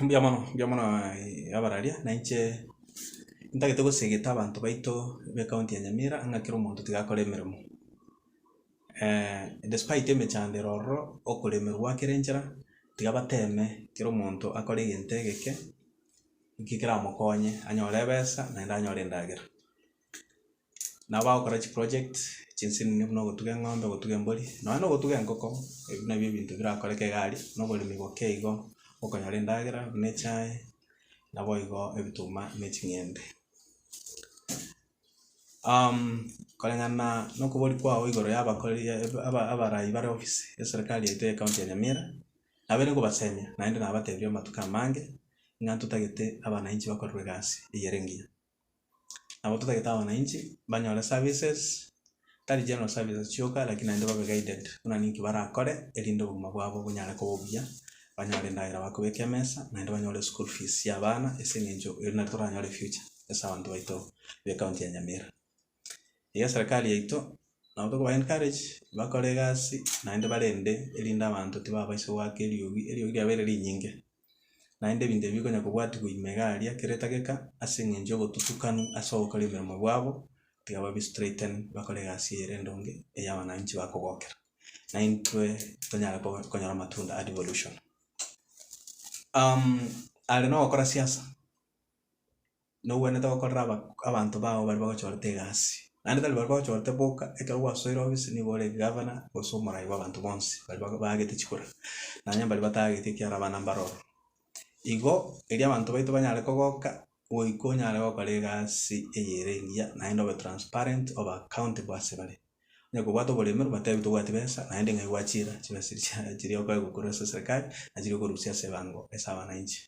Mbuya mono, mbuya mono abararia, na inche ntagete gosegeta abanto baito be county ya Nyamira ng'a kera omonto tiga akore emeremo. Despite emechando ere ororo, okoremerwa kere enchera, tiga bateme kera omonto akore egento egeke, ekio keramokonye anyore ebesa naende anyore endagera. Nabo bagokora chiproject chinsinini buna ogotuga eng'ombe, ogotuga embori, nonya na ogotuga engoko, ebio nabio ebinto birakoreke iga aria, na oboremi boke igo, okonyora endagera buna echae, naboigo ebituma na eching'ende. Koreng'ana na okoboria kwao igoro ya abakori aba abarai bare ofisi eserikari yaito ya ecounty ya Nyamira, nabeire nkobasemia naende nabatebirie amatuko amange, ng'a ntotagete abananchi bakorerwe egasi eyere engiya. Nabo totagete abananchi banyore services, tari general services chioka lakini naende babe guided buna ninki barakore erinde obogima bwabo bonyare koba obuya, banyore endagera bakobeka emesa, naende banyore school fees ya abana ase eng'encho erio nario toranyore efuture ase abanto baito be ecounty ya Nyamira. Iga eserekari yaito nabo tokoba encourage bakore egasi naende barende erinde abanto tibabaisa goaka eriogi, eriogi riabeire rinyinge. Naende ebinto ebi bikonya kobwatigwa ime iga aria kera etageka ase eng'encho y'obotutukanu ase ogokora emeremo bwabo, tiga babe straighten bakore egasi eye ere endonge eye abananchi bakogokera. Na intwe tonyare ko konyora amatunda a devolution. Are na ogokora siasa. Nogwenerete gokorera aba abanto bao baria bagochorete egasi, naende tari baria bagochorete boka, ekero gwasoire ofisi nigo ore egavana gose omorai bwa abanto bonsi baria bago baagete chikura, nonye mbaria bataageti ekiagera abana mbare ororo. Igo, erio abanto baito banyare kogoka, goika onyare gokora egasi eye ere engiya naende obe transparent, obe accountable ase bare. Onye kobwate oboremero batebi tobwati besa naende ng'ai gwachira chibesa chiria chiria okoegwa korwa ase eserekari na chiria okorusia ase ebango ase abananchi.